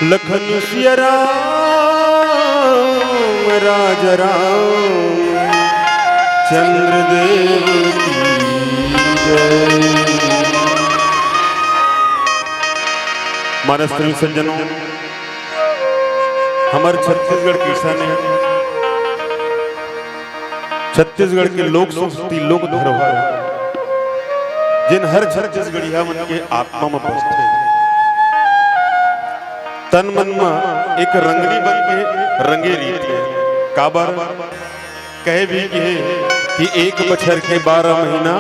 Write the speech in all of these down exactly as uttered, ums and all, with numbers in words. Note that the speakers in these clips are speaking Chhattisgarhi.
लखन सिया राम राजा राम चंद्र देव की जय। मानस प्रेमी सज्जनों, हमर छत्तीसगढ़ के किसान हे, छत्तीसगढ़ के लोक संस्कृति, लोक धरोहर, जेन हर छत्तीसगढ़िया मन के आत्मा म बसथे, तन मन म एक रंगनी बन के रंगे रहिथे। काबर कहे भी गे हे कि एक बछर के बारह महीना,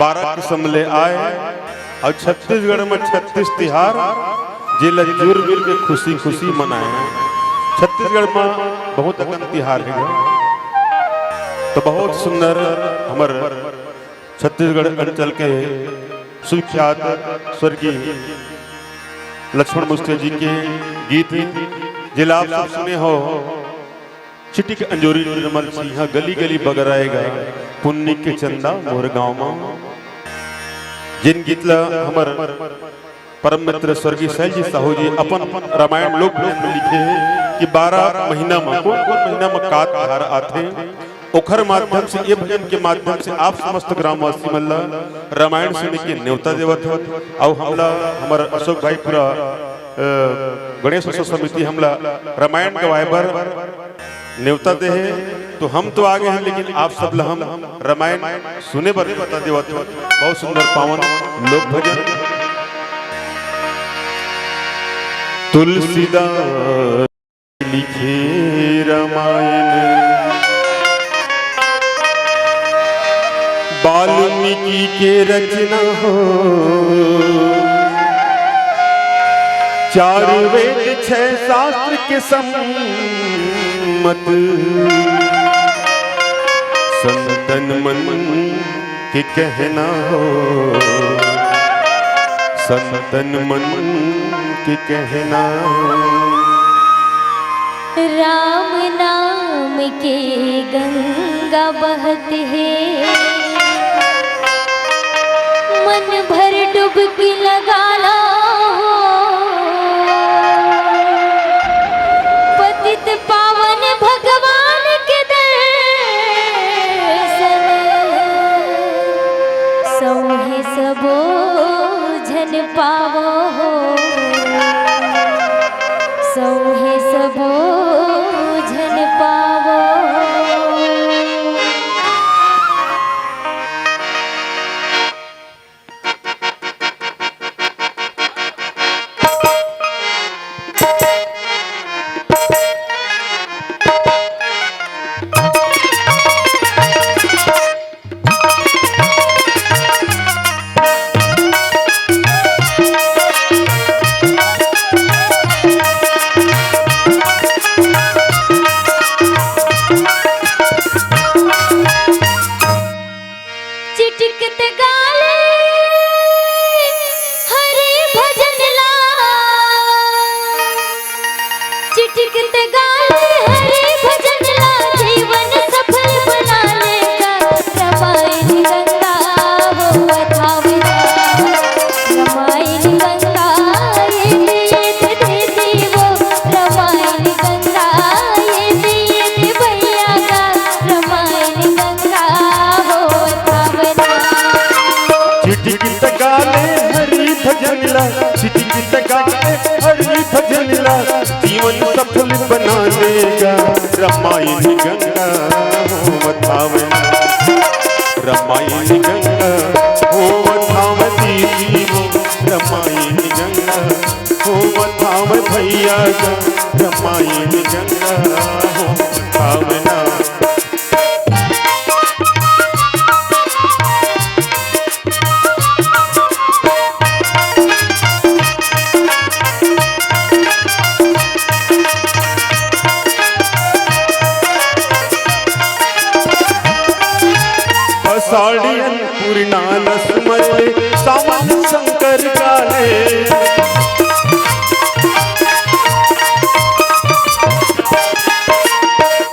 बारह किसम ले आए, अउ छत्तीसगढ़ म छत्तीस तिहार, जेला जुरजुर के खुशी खुशी मनाए। छत्तीसगढ़ म बहुत अकन तिहार हे, तो बहुत सुंदर हमर छत्तीसगढ़ अंचल के सुविख्यात स्वर्गीय लक्ष्मण मुस्ते जी के गीत हे, जेला आप सब सुने हो। चिटिक अंजोरी निर्मल सिंहा, गली गली बगराएगा पुन्नी के चंदा मोर गाँव मा। जेन गीत ला हमर परम मित्र स्वर्गीय शैल जी साहू जी अपन रामायण लोक भजन में लिखे हे कि बारह महीना मा कोन कोन महीना मा का तिहार आथे, ओखर माध्यम से, ये भजन के माध्यम से आप समस्त ग्रामवासी मन ला रामायण सुने के नेवता देवत हन। अउ हमला हमर अशोक भाई पूरा, अ, गणेश उत्सव समिति हमला रामायण गवाए बर नेवता दे हे, तो हम तो आ गए हैं, लेकिन आप सब ला हम रामायण सुने बर नेवता देवत हन। बहुत सुंदर पावन लोक भजन। तुलसीदास लिखे रामायण, वाल्मीकि के रचना हो, चार वेद छह शास्त्र के सम्मत, संतन मन के कहना हो, संतन मन के कहना हो। राम नाम के गंगा बहत हे, मन भर डुबकी लगा ला हो। पतित पावन भगवान के दर्शन, सौंहे सबो झन पावो हो, सौंहे सबो झन पावो। चिटकत गाले हरि भजन ला, चिटकत गाले हरि भजन ला, जीवन सफल बना लेगा। रमायन गंगा हो अथाव, रमायन गंगा ये वेद देती वो, रमायन गंगा ये वेद भैया का, रमायन गंगा हो अथाव। चिटकित गाले हरि भजन ला, चिटकित गाले हरि भजन ला, जीवन सफल बना लेगा। रमायन गंगा हो अथाव, रमायन गंगा हो अथाव दीदी वो, रमायन गंगा हो अथाव भैया का, रमायन गंगा हो अथाव ना। आषाढ़ी अन्नपूर्णा ल सुमर ले, सावन शंकर गाले।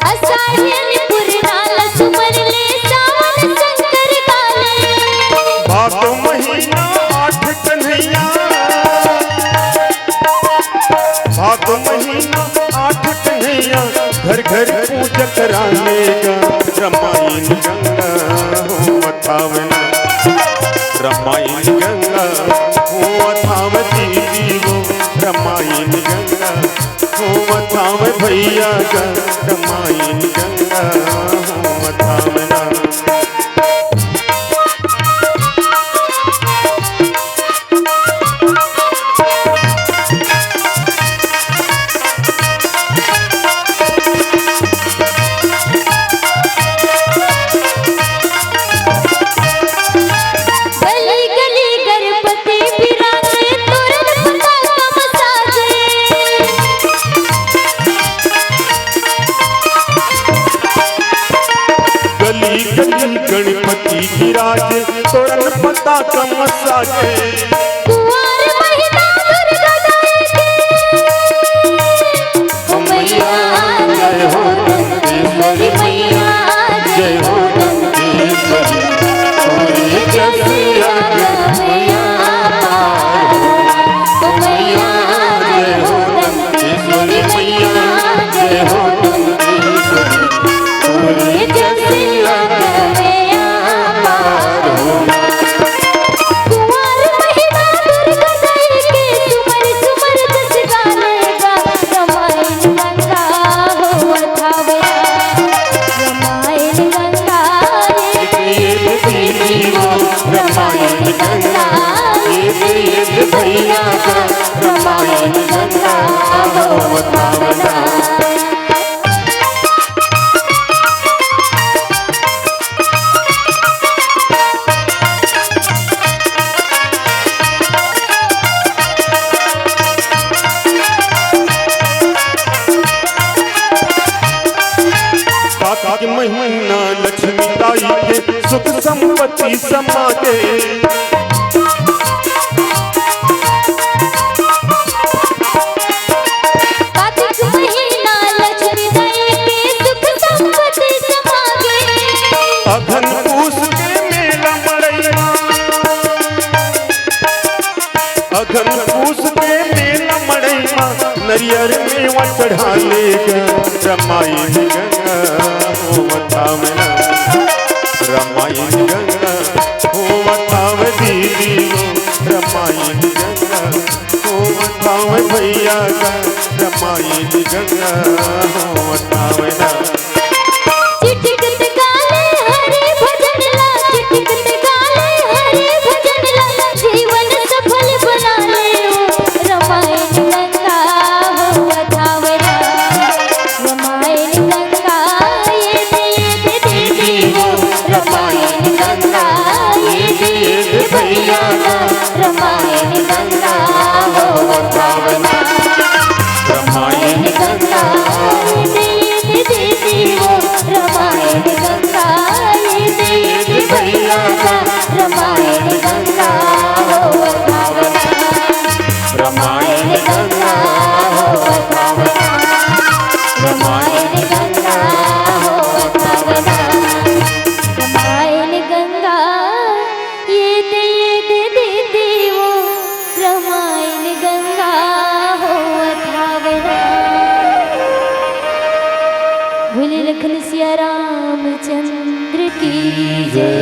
आषाढ़ी अन्नपूर्णा ल सुमर ले, सावन शंकर गाले। भादो महीना आठ कन्हैया, भादो रानी गा, रमायन गंगा होवत हावय ना। रमायन गंगा होवत हावय दीदी वो, रमायन गंगा होवत हावय भैया गा, रमायन गंगा होवत हावय ना। गली गली गणपति बिराजे, तोरन पताका म साजे। गली गली गणपति बिराजे, तोरन पताका म साजे। कुंवार महीना दुर्गा गाए के। ओ मैया जय हो दंतेश्वरी मैया, जय हो दंतेश्वरी। तोरे जसिया गमया पार हो। ओ मैया जय हो दंतेश्वरी मैया, जय हो दंतेश्वरी। तोरे जसिया गमया पार हो। कुंवार महीना दुर्गा दाई के सुमर सुमर जस गाने गा। रमायन गंगा होवत हावय, रमायन गंगा ये ये दीदी वो, रमायन गंगा ये ये भैया का, रमायन गंगा होवत हावय ना। कार्तिक महीना लक्ष्मी ताई के सुख संपत्ति समागे। कार्तिक महीना लक्ष्मी दाई के सुख संपत्ति समागे। अघन पूस के मेला मड़ई मा, अघन पूस के मेला मड़ई मा, नरियर मेवा चढ़ाले गा। रमायन गंगा होवत हावय ना, रमायन गंगा होवत हावय दीदी वो, रमायन गंगा होवत हावय भैया का, रमायन गंगा होवत हावय ना। चिटकत गाले हरे भजन ला, चिटकत गाले हरे भजन ला, जीवन सफल बना ले ओ। रमायन गंगा होवत हावय ना, रमायन गंगा ये दे दे दे दे वो। रमायन गंगा ये दे दे भैया ना, रमायन गंगा होवत हावय ना। रमायन गंगा ये दे दे दे वो। रमायन गंगा ये दे दे भैया ना, रमायन गंगा होवत हावय ना। रमायन गंगा होवत हावय ना। रमायन गंगा होवत हावय ना। रमायन गंगा ये दे दे दे दे वो। रमायन गंगा होवत हावय ना। बोले लखन सिया रामचंद्र की जय।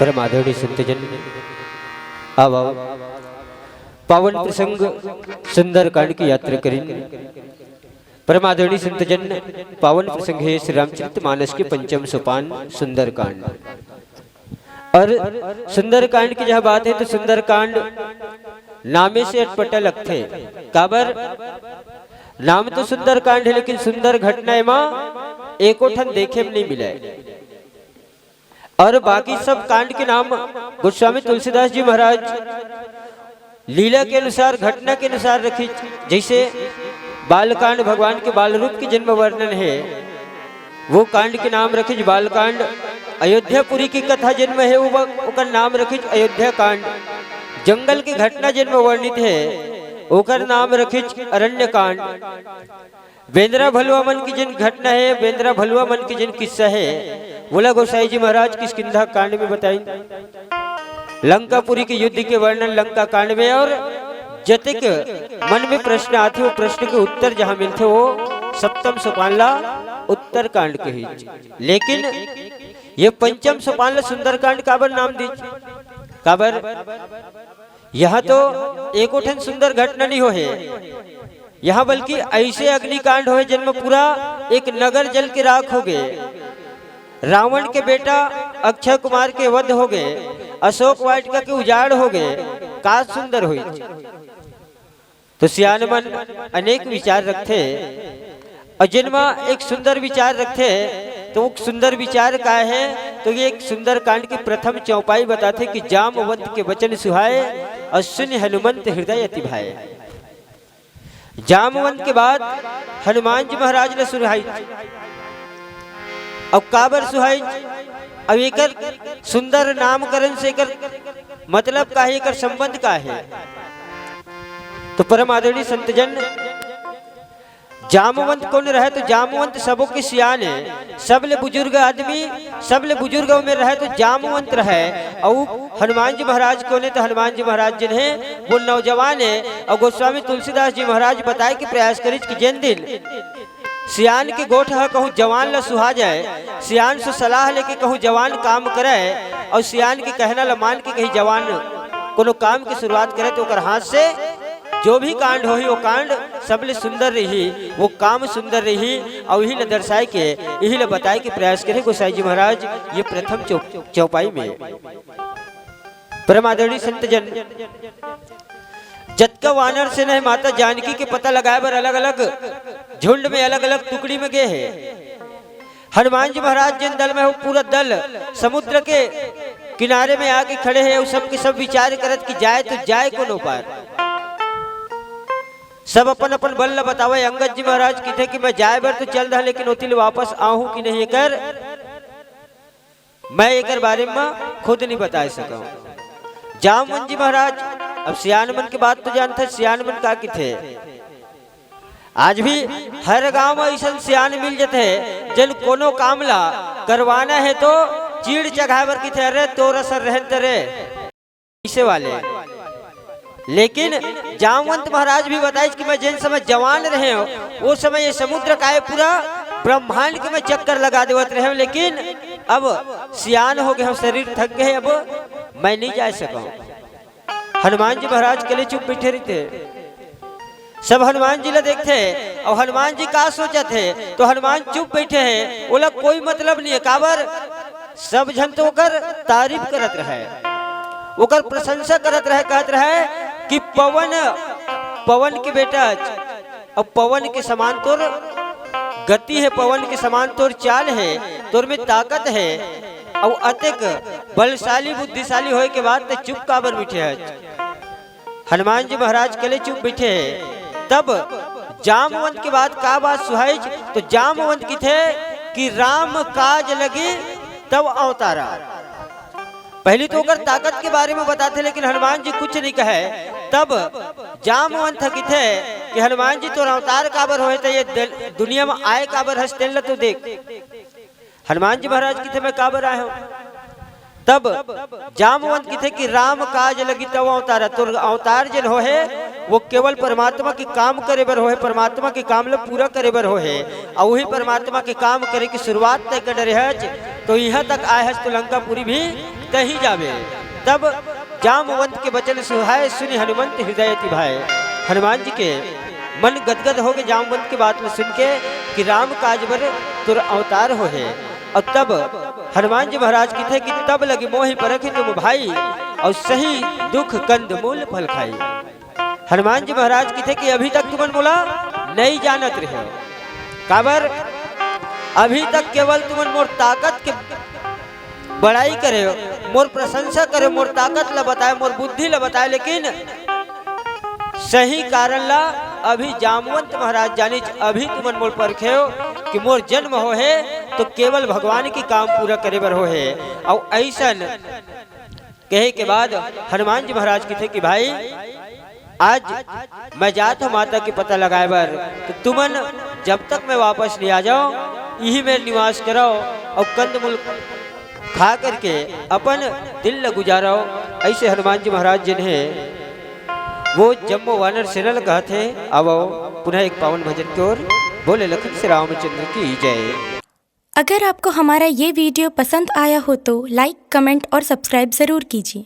परम आदरणीय संतजन, आव, आव। पावन प्रसंग सुंदरकांड की यात्रा करिन। परम आदरणीय संतजन, पावन प्रसंग हे श्री रामचरित मानस के पंचम सोपान सुंदरकांड। अउ सुंदरकांड की जहाँ बात हे तो सुंदरकांड नामे से अटपटा लगथे। काबर नाम तो सुंदरकांड हे, लेकिन सुंदर घटना एमा एको ठन देखे म नइ मिलय। अउ बाकी सब कांड के नाम गोस्वामी तुलसीदास जी महाराज लीला के अनुसार, घटना के अनुसार रखिस। जइसे बालकांड, भगवान के बाल रूप के जन्म वर्णन हे, वो कांड के नाम रखिस बालकांड। अयोध्यापुरी की कथा जन्म हे, वो ब-, ओकर नाम रखिस अयोध्या कांड। जंगल के घटना जन्म वर्णित हे, ओकर नाम रखिस अरण्य कांड। बेंदरा भलुवा मन के जेन घटना हे, बेंदरा भलुवा मन के जेन किस्सा हे, वोला गोसाई जी महाराज किष्किंधा कांड में बताइन। लंकापुरी के युद्ध के वर्णन लंका कांड में, अउ जतेक मन में प्रश्न आथे, वो प्रश्न के उत्तर जहाँ मिलथे, वो सप्तम सोपान ला उत्तरकांड कहिच, लेकिन ये पंचम सोपान ला सुंदरकांड काबर नाम दीच? काबर यहाँ तो एको ठन सुंदर घटना नहीं होहे, यहाँ बल्कि ऐसे अग्निकांड होहे, जिनमें पूरा एक नगर जल के राख हो गए। रावण के बेटा अक्षय कुमार के वध हो गए, अशोक वाटिका के उजाड़ हो गए। का सुंदर होई? तो सियान मन अनेक विचार रखथे, और जिन मा एक सुंदर विचार रखथे, तो वो सुंदर विचार का है? तो ये एक सुंदरकांड की प्रथम चौपाई बताथे कि जामवंत के वचन सुहाए और सुनि हनुमंत हृदय अति भाए। जामवंत के बाद हनुमान जी महाराज ला सुहाई। अब काबर सुहाई? अब एकर सुंदर नामकरण से एकर मतलब का है, एकर संबंध का है? तो परम आदरणीय संतजन, जामवंत कौन रहे? तो जामवंत सबो के सियान है, सबले बुजुर्ग आदमी, सबले बुजुर्ग में रहे तो जामवंत रहे। और हनुमान जी महाराज कौन है? तो हनुमान जी महाराज जिन है वो नौजवान है। और गोस्वामी तुलसीदास जी महाराज बताए के प्रयास करिच कि जिन दिन सियान के गोठ ह कहूँ जवान ला सुहा जाए, सियान से सलाह लेके कहूँ जवान काम करे और सियान के कहना ला मान के कहीं जवान कोनो काम की शुरुआत करे, तो ओकर हाथ से जो भी कांड होही, वो कांड सबले सुंदर रही, वो काम सुंदर रही। और यही ला दर्शाए के, यही ला बताए के प्रयास करे गोसाई जी महाराज ये प्रथम चौ-, चौपाई में। परम आदरणीय संतजन, जतका वानर सेना हे, माता जानकी के पता लगाए बर अलग-अलग झुंड में, अलग-अलग टुकड़ी में गए हे। हनुमान जी महाराज जिन दल में हो, पूरा दल समुद्र के किनारे में आके खड़े हे, अउ सब के सब विचार करत कि जाए तो जाए कोनो पार। सब अपन-अपन बल ल बतावे। अंगद जी महाराज किथे कि मैं जाए बर तो चल रहा, लेकिन ओती ले वापस आहूं कि नहीं, एकर मैं एकर बारे म खुद नहीं बता सकूं। जामवंत जी महाराज, अब सियान मन के बात तो जानथे, सियान मन का किथे। आज भी हर गांव में अइसन सियान मिल जथे, जन कोनो काम ला करवाना है तो चीड़ चघाए बर किथे, "अरे तोर असर रहन ते रे।" ऐसे वाले। लेकिन जामवंत महाराज भी बताइस कि मैं जिन समय जवान रहे हो, वो समय ये समुद्र का ये पूरा ब्रह्मांड के मैं चक्कर लगा देवत रहे हो, लेकिन अब सियान हो गए हो, शरीर थक गए, अब मैं नहीं जा सकूं। हनुमान जी महाराज कले चुप बैठे रहिथे। सब हनुमान जी ला देखथे, अउ हनुमान जी का सोचत हे, तो हनुमान चुप बैठे हे, ओला कोई मतलब नहीं है। काबर? सब झन तो ओकर तारीफ करत रहे, ओकर प्रशंसा करत रहे, कहत रहे कि पवन, पवन के बेटा, अब पवन के समान तोर गति है, पवन के समान तोर चाल है, तोर में ताकत है, अउ अतेक बलशाली, बुद्धिशाली होए के बाद ते चुप काबर बैठे हच? हनुमान जी महाराज कले चुप बैठे हे। तब जामवंत के बाद का बात सुहाइच? तो जामवंत किथे कि राम काज लगी तब अवतारा। पहली तो ओकर ताकत के बारे में बताथे, लेकिन हनुमान जी कुछ नहीं कहे। तब जामवंत ह किथे कि हनुमान जी तोर अवतार काबर होए, त ये दल-, दुनिया में आए काबर हस, तेन ल तो देख। हनुमान जी महाराज किथे मैं काबर आए हूँ। तब जामवंत किथे कि राम काज लगी तब अवतारा। तोर अवतार जेन होहे, वो केवल परमात्मा के काम करे बर होहे, परमात्मा के काम ल पूरा करे बर होहे। अउ वही परमात्मा के काम करे के शुरुआत तय कर डरे हच, तो यहाँ तक आए हच तो लंकापुरी भी तही जाबे। तब जामवंत के वचन सुहाए, सुनि हनुमंत हृदय अति भाए। हनुमान जी के मन गदगद हो गए जामवंत के बात में सुन के कि राम काज बर तोर अवतार होहे। अउ तब हनुमान जी महाराज किथे कि तब लगी मोहि परखि तुम भाई, अउ सही दुख कंद मूल फल खाई। हनुमान जी महाराज किथे कि अभी तक तुमन मोला नहीं जानत रहे हो। काबर? अभी तक केवल तुमन मोर ताकत के बड़ाई करे हो, मोर प्रशंसा करे, मोर ताकत ला बताए, मोर बुद्धि ला बताए, लेकिन सही कारण ला अभी जामवंत महाराज जानिच। अभी तुमन मोर परखे हो कि मोर जन्म होहे तो केवल भगवान के काम पूरा करे बर होहे। अउ अइसन कहे के बाद हनुमान जी महाराज किथे कि भाई, आज मैं जात हूँ माता के पता लगाए बर, तो तुमन जब तक मैं वापस नहीं आ जाओ, यही में निवास करो अउ कंदमूल खा करके अपन दिन ल गुजारो। ऐसे हनुमान जी महाराज जिन्हें वो जम्मो वानर सेना ल कहत हे, आवो पुनः एक पावन भजन की ओर। बोले लखन श्री रामचंद्र की जय। अगर आपको हमारा ये वीडियो पसंद आया हो तो लाइक, कमेंट और सब्सक्राइब ज़रूर कीजिए।